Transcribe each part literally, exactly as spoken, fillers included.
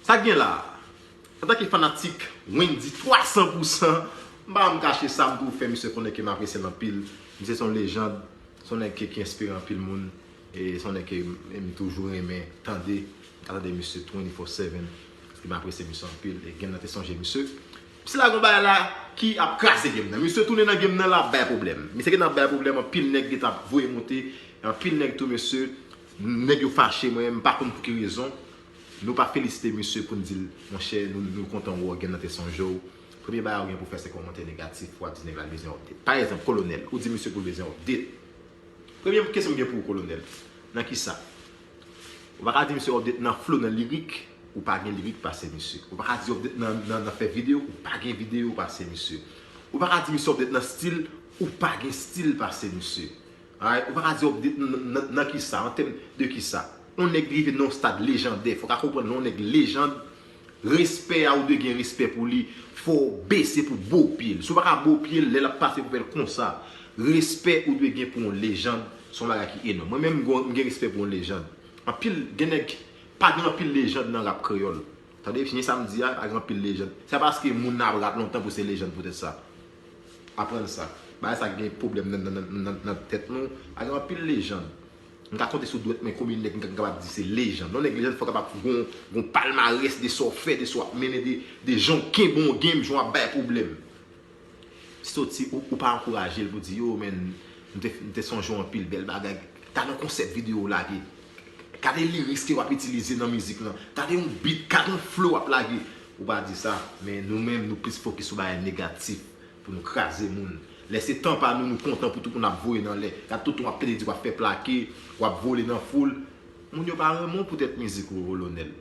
Sa k gen la? Antanke fanatik Wendy twa san pou san, m pa janm kache sa, m toujou fè misye konnen ke m apresye l anpil. Misye se yon lejand, se yon nèg ki, ki enspire anpil moun, e se yon nèg ke m, m toujou renmen tande, m ka tande misye twenty-four seven, paske m apresye misye anpil, e gen nan te sonje misye. Misye lage yon bagay la ki ap kraze game nan. Misye tounen nan game nan, l ap bay pwoblèm. Misye gentan ap bay pwoblèm, anpil nèg gentan ap voye monte, anpil nèg tou, mesye, nèg yo fache, mwen menm, m pa konn pou ki rezon. Nou pa felisite misye pou n di l, monchè, nou, nou kontan wè w, gen nan te sonje w. Premye bagay ou gen pou fè, se kòmantè negatif, w ap di nèg la l bezwen update. Pa egzanp, Kolonèl, ou di misye pou l bezwen update. Premye kesyon m gen pou ou, Kolonèl, nan kisa? Ou pa ka di misye update nan flow, nan lirik, ou pa gen lirik pase misye. Ou pa ka di update nan, nan, nan fè videyo, ou pa gen videyo pase misye. Ou pa ka di misye update nan stil, ou pa gen stil pase misye. Alright? Ou pa ka di update nan, nan, nan kisa, an tèm de kisa? Yon nèg rive nan yon stad lejandè, fò w ka konprann lè yon nèg lejand, respè a, ou dwe gen respè pou li, fò w bese pou bo pye l. Si w pa ka bo pye l, lè l ap pase pou fè l konsa, respè ou dwe gen pou yon lejand, se yon bagay ki enòm. Mwen menm, m gen, m gen respè pou yon lejand. Anpil, gen nèg, pa gen anpil lejand nan rap kreyòl. Tande byen sa m di a, pa gen anpil lejand. Se pa paske moun nan ap rap lontan pou se lejand poutèt sa. Aprann sa. Bagay sa gen pwoblèm nan, nan, nan, nan, nan tèt nou. Pa gen anpil lejand. M ka konte sou dwèt mwen konbyen nèg m ka, m kapab di se lejand. Yon nèg lejand fò kapab gon, gon palmarès de sa w fè, de sa w ap mennen, de, de jan w kenbe yon game, jan w ap bay pwoblèm. Soti, ou, ou pa ankouraje l pou di, yo, men, m te, m te sonje w anpil, bèl bagay. Gade yon konsèp videyo w lage. Gade lirik ke w ap itilize nan mizik lan. Gade yon beat, gade yon flow w ap lage. Ou pa di sa, men nou menm, nou plis fokis sou bagay negatif pou nou kraze moun. Lè se tan pa nou, nou kontan pou tout moun ap voye nan lè. Gade tout moun ap pede di w ap fè plake, w ap vole nan foul. Moun yo pa renmen w poutèt mizik ou, Kolonèl.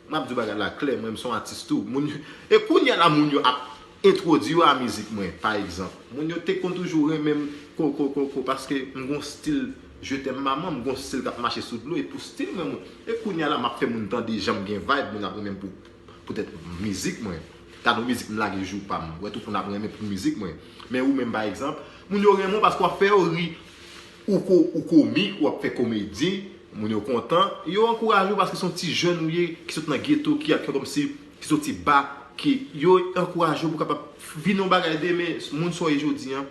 M ap di w bagay la klè, mwen, m se yon atis tou. Moun yo, e kounye a la, moun yo ap entwodui yo a mizik mwen, pa egzanp. Moun yo te konn toujou renmen m ko, ko, ko, ko, paske m gon stil Je t'aime maman, m gon stil k ap mache sou dlo, e pou stil mwen, mwen. E kounye a la, m ap fè moun tande jan m gen vibe, moun ap renmen m pou, poutèt mizik mwen. Gade yon mizik m lage jou pa m, wè tout moun ap renmen pou mizik mwen. Men ou menm, pa egzanp, moun yo renmen w paske w ap fè yo ri, ou ko, ou komik, w ap fè komedi, moun yo kontan, yo ankouraje w paske se yon ti jèn ou ye, ki sot nan geto, ki, ki kòmsi, ki soti ba, ki yo ankouraje w pou w kapab vin yon bagay demen, moun sa w ye jodi a.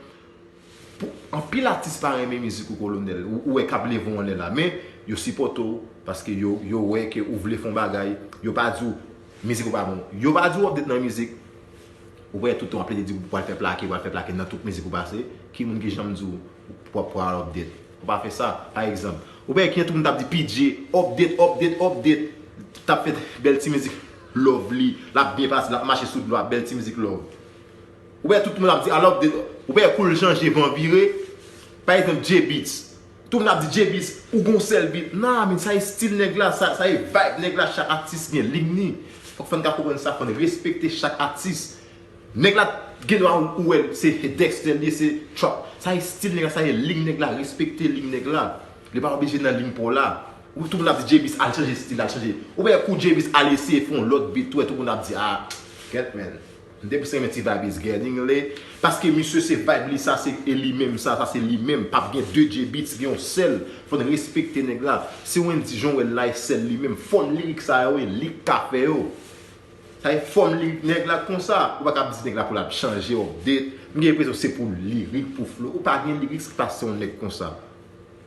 Pou, anpil atis pa renmen mizik ou, Kolonèl, ou, ou wè k ap leve w anlè la, men yo sipòte w, paske yo, yo wè ke ou vle fè yon bagay, yo pa di w mizik ou pa bon, yo pa di w update nan mizik, ou wè tout tan w ap plede di w pral fè plake, pral fè plake nan tout mizik ou pase, ki moun ki janm di w w ap pral update? Ou pa fè sa, pa egzanp. Ou wè ki jan tout moun t ap di P J, update, update, update, t ap fè bèl ti mizik love li, l ap byen pase, l ap mache sou dlo a, bèl ti mizik love. Ou wè tout moun ap di, al update. Ou wè kou l chanje, van vire. Pa egzanp, J-Beatz. Tout moun ap di, J-Beatz, ou gon sèl beat. Nah, men sa e stil nèg la, sa, sa e vibe nèg la, chak atis gen liy ni. Fòk fè n ka konprann sa, fò n respekte chak atis. Nèg la gen dwa ou, ou wè l, se Dexter li ye, se trap. Sa e stil nèg la, sa e liy nèg la, respekte liy nèg la. Li pa oblije nan liy pa w la. Ou tout moun ap di J-Beatz al chanje stil, al chanje. Ou wè kou J-Beatz al eseye fè yon lòt beat, ou wè tout moun ap di, ah, kèt, man. M te plis renmen ti vibe is getting late. Paske misye se vibe li, sa se e li menm, sa, sa se li menm. P ap gen de J-Beatz, gen yon sèl. Fò n respekte nèg la. Si Wendy jan w wè l la, e sèl li menm. Fòm lirik sa yo, e li k ka fè yo. Sa e fòm lirik nèg la konsa. Ou pa ka ap di nèg la pou l ap chanje, update. M gen enpresyon se pou lirik, pou flow. Ou pa gen lirik ki pase yon nèg konsa.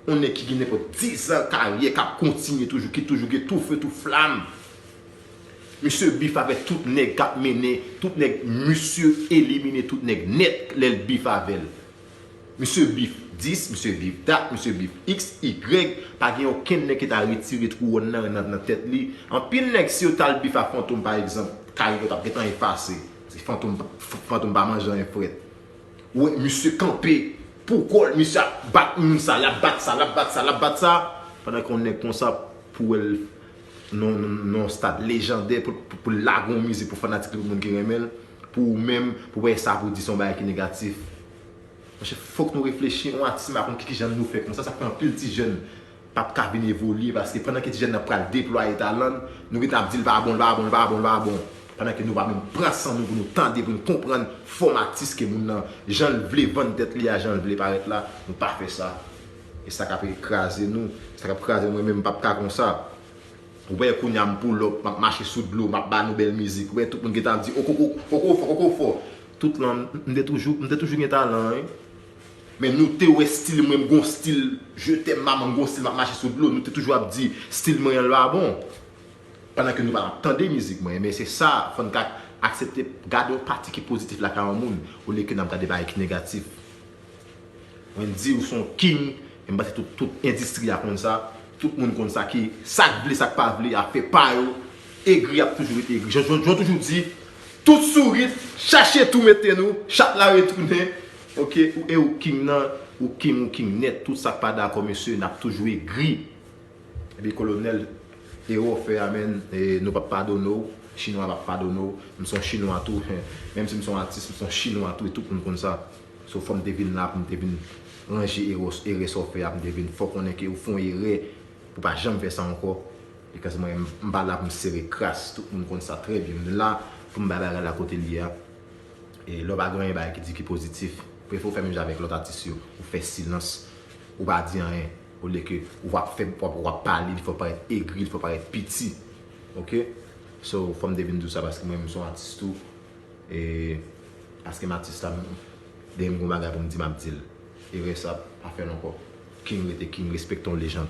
Yon nèg ki gen nenpòt diz an karyè, k ap kontinye toujou, ki toujou gen tou fe, tou flam. Misye bif avèk tout nèg k ap mennen, tout nèg, misye elimine tout nèg nèt lè l bif avè l. Misye bif dis, misye bif dat, misye bif X, Y, pa gen okenn nèg ki ta retire twòn nan, nan, nan tèt li. Anpil nèg, si yo t al bif a Fantom, pa egzanp, karyè yo t ap gentan efase. Si Fantom, Fantom pa manje anyen frèt. Ou wè misye kanpe pou kò l, misye ap bat moun sa, l ap bat sa, l ap bat sa, l ap bat sa. Pandan ke yon nèg konsa, pou wè l nan, nan, nan yon stad lejandè, pou, pou, pou l lage yon mizik pou fanatik li, pou moun ki renmen l, pou ou menm, pou wè sa pou di se yon bagay ki negatif. Monchè, fòk nou reflechi, yon atis m pa konn ki, ki jan nou fè konsa, sa fè anpil ti jèn p ap ka vin evolye, paske pandan ke ti jèn nan pral deplwaye talan l, nou gentan ap di l pa bon, l pa bon, l pa bon, l pa bon. Pandan ke nou pa menm pran san nou pou nou tande, pou nou konprann fòm atis ke moun nan, jan l vle vann tèt li a, jan l vle parèt la, nou pa fè sa. E sa k ap kraze nou, sa k ap kraze mwen menm, m p ap ka konsa. Ou wè kounye a m pull up, m ap mache sou dlo, m ap ba nou bèl mizik. Ou wè tout moun gentan ap di, okoko, okofò, okofò. Tout lan, m te toujou, m te toujou gen talan, wi. Men nou te wè stil mwen, m gon stil, je t'aime maman, m gon stil, m ap mache sou dlo. Nou te toujou ap di, stil mwen an pa bon. Pandan ke nou pa t ap tande mizik mwen. Men se sa, fò n ka aksepte gade yon pati ki pozitif lakay yon moun, olye ke n ap gade bagay ki negatif. Wendyy, ou se yon king, e m panse tout, tout endistri a konn sa. Tout moun konn sa, ki sa k vle, sa k pa vle, afè pa yo. Egri ap toujou rete egri. Jan, jan, jan toujou di, tout sourit, chache tou mete nou, chat la retounen. Oke, ou e ou king nan, ou king, ou king nèt, tout sa k pa dakò, mesye, n ap toujou egri. Epi kolonèl, erè w fè a, menn, e, nou p ap padone w, chinwa p ap padone w, m se yon chinwa tou, menm si m se yon atis, m se yon chinwa tou, e tout moun konn sa. So, fò m te vin la pou m te vin ranje erè, erè sa w fè a, pou m te vin fè w konnen ke ou fè yon erè, pou pa janm fè sa ankò. Because mwen, m pa la pou m sere kras, tout moun konn sa trè byen. M la pou m bay bagay la kote l ye a. E lè w pa gen anyen bagay ki di ki pozitif, prefere w fè menm jan avèk lòt atis yo, ou fè silans, ou pa di anyen, olye ke ou ap fè, w ap, w ap pale, li fè w parèt egri, li fè w parèt piti. Oke? So, fò m te vin di w sa paske mwen, m se yon atis tou. E paske m atis la, m, demen m gon bagay pou m di, m ap di l. Erè sa, pa fè l ankò. King rete king, respekte yon lejand.